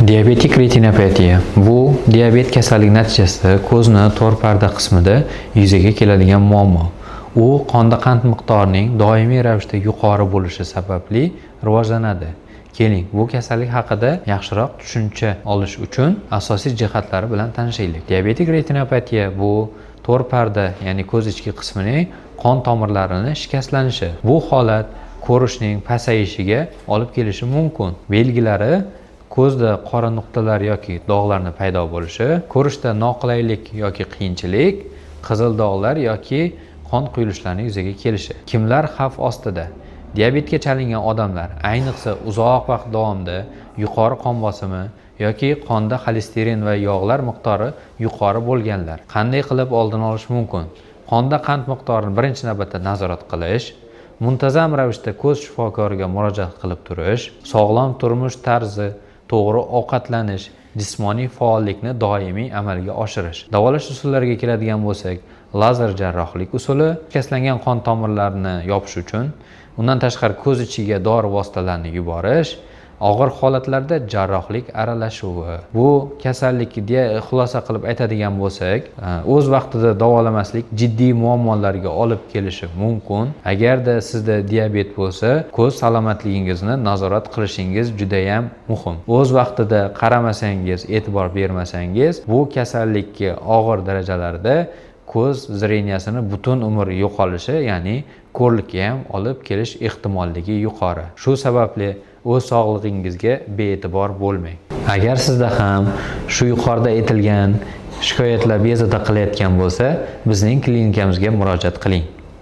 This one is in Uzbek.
Diabetik retinopatiya bu diabet kasalligi natijasida ko'zni to'r parda qismida yuzaga keladigan muammo. U qonda qand miqdorining doimiy ravishda yuqori bo'lishi sababli rivojlanadi. Keling, bu kasallik haqida yaxshiroq tushuncha olish uchun asosiy jihatlari bilan tanishaylik. Diabetik retinopatiya bu to'r parda, ya'ni ko'z ichki qismining qon tomirlarini shikastlanishi. Bu holat ko'rishning pasayishiga olib kelishi mumkin. Belgilari: ko'zda qora nuqtalar yoki dog'larni paydo bo'lishi, ko'rishda noqulaylik yoki qiyinchilik, qizil dog'lar yoki qon quyilishlarning yuzaga kelishi. Kimlar xavf ostida? Diabetga chalingan odamlar, ayniqsa uzoq vaqt davomida yuqori qon bosimi yoki qonda xolesterin va yog'lar miqdori yuqori bo'lganlar. Qanday qilib oldini olish mumkin? Qonda qand miqdorini birinchi navbatda nazorat qilish, muntazam ravishda ko'z shifokoriga murojaat qilib turish, sog'lom turmush tarzi, to'g'ri ovqatlanish, jismoniy faollikni doimiy amalga oshirish. Davolash usullariga keladigan bo'lsak, lazer jarrohlik usuli shikastlangan qon tomirlarini yopish uchun, undan tashqari ko'z ichiga dori vositalarini yuborish, og'ir holatlarda jarrohlik aralashuvi. Bu kasallikka xulosa qilib aytadigan bo'lsak, o'z vaqtida davolamaslik jiddiy muammolarga olib kelishi mumkin. Agarda sizda diabet bo'lsa, ko'z salomatligingizni nazorat qilishingiz judayam muhim. O'z vaqtida qaramasangiz, e'tibor bermasangiz, bu kasallikka og'ir darajalarda ko'z зрения sini butun umr yo'qolishi, ya'ni ko'rlikka ham olib kelish ehtimolligi yuqori. Shu sababli o'z sog'lig'ingizga bee'tibor bo'lmang. Agar sizda ham shu yuqorida aytilgan shikoyatlar bezovta qilayotgan bo'lsa, bizning klinikamizga murojaat qiling.